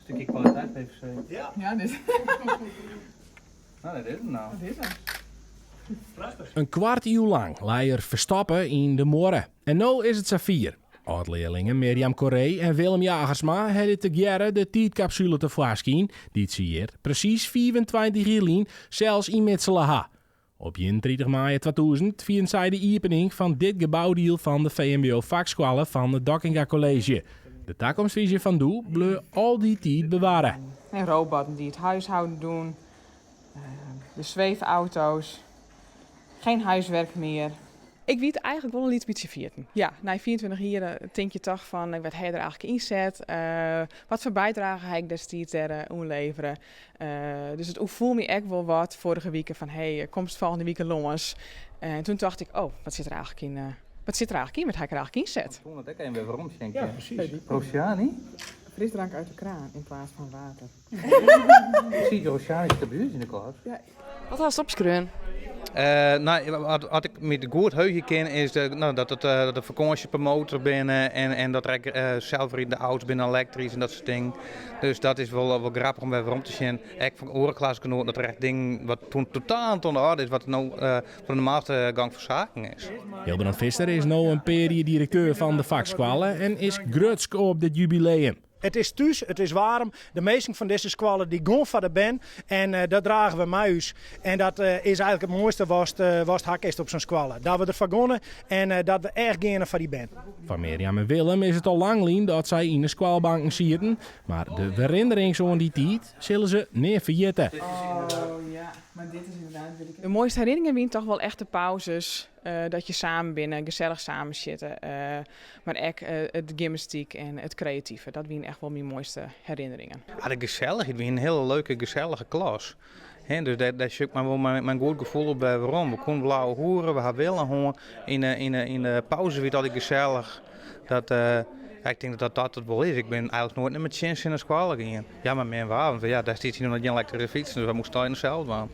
Stukje kwaliteit PVC. Ja. Ja, dit. Nou, dat is hem nou. Dat is hem. Prachtich. In kwart iuw lang lei er ferstoppe yn de muorre. En no is it safier. Âld-learlingen Mirjam Corré en Willem Jagersma helje tegearre de tiidkapsule tefoarskyn dy't se hjir presys 25 jier lyn sels ynmitsele ha. Op 31 maaie 2000 fierden sy de iepening fan dit geboudiel fan de VMBO-fakskoalle fan it Dockinga College. De takomstfyzje fan doe bleau al dy tiid bewarre. En robotten die het huishouden doen, de zweefauto's, geen huiswerk meer. Ik wie it eigenlik wol in lyts bytsje ferjitten. Ja, nei 25 jier tink je toch fan wat ha je der eigenlik ynset? Wat foar bydrage ha ik destiids dêr oan levere? Dus it oerfoel my ek wol wat foarige wike fan hey, komst folgjende wike lâns? En toen tocht ik, oh, wat sit der eigenlik yn, wat sit der eigenlik yn? Wat ha ik der eigenlik ynset? Toen dat ek even wer werom sjen Ja, kin. precies. Rosjani? Frisdrank uit de kraan in plaats van water. Zie Rosjani sit by ús yn de klas. Wat hast opskreaun? No, wat ik my goed heuge kin is de, no, dat it dat de fakânsjepromoters binne en dat der ek selsridende auto's binne, elektrysk en dat soart dingen. Dus dat is wol grappich om wer werom te sjen. Ek fan oare klasgenoaten dat der echt dingen wat toen totaal net oan de oarder is, wat no fan de normaalste gang fan saken is. Hilbrand Visser is no in pear jier direkteur fan de fakskoalle en is grutsk op dit jubileum. It is thús, it is waarm. De minsken fan dizze skoalle dy gong foar de bern en dat drage we mei ús. En dat is eigenlik it moaiste watst ha kinst op sa'n skoalle. Dat we der foar gonne en dat we echt geane foar dy bern. Foar Mirjam en Willem is it al lang lyn dat sy yn de skoalbanken sieten, mar de werinnerings oan dy tiid sille se nea ferjitte. Oh ja, mar dit is ynderdaad. De moaiste herinneringen wiene toch wol echt de pauzes. Dat je samen binne, gesellich samen sitte. Mar ek de gymnastyk en it kreative. Dat wiene echt wol myn moaiste herinneringen. Ah, de gesellichheid wie in hiele leuke, gesellige klas. Hè, dus dêr sjoch ik mar wol mei in goed gefoel op wer werom. We koenen wol ouwehoere, we ha wille hân. Yn de pauze wie it altyd gesellich. Dat, ja, ik tink dat dat it wol is. Ik bin eigenlik noait net mei tsjinsin nei skoalle gien. Ja, mei min waar, want ja, destiids hiene we noch gjin elektryske fytsen, dus wy moasten it allegear sels dwaan.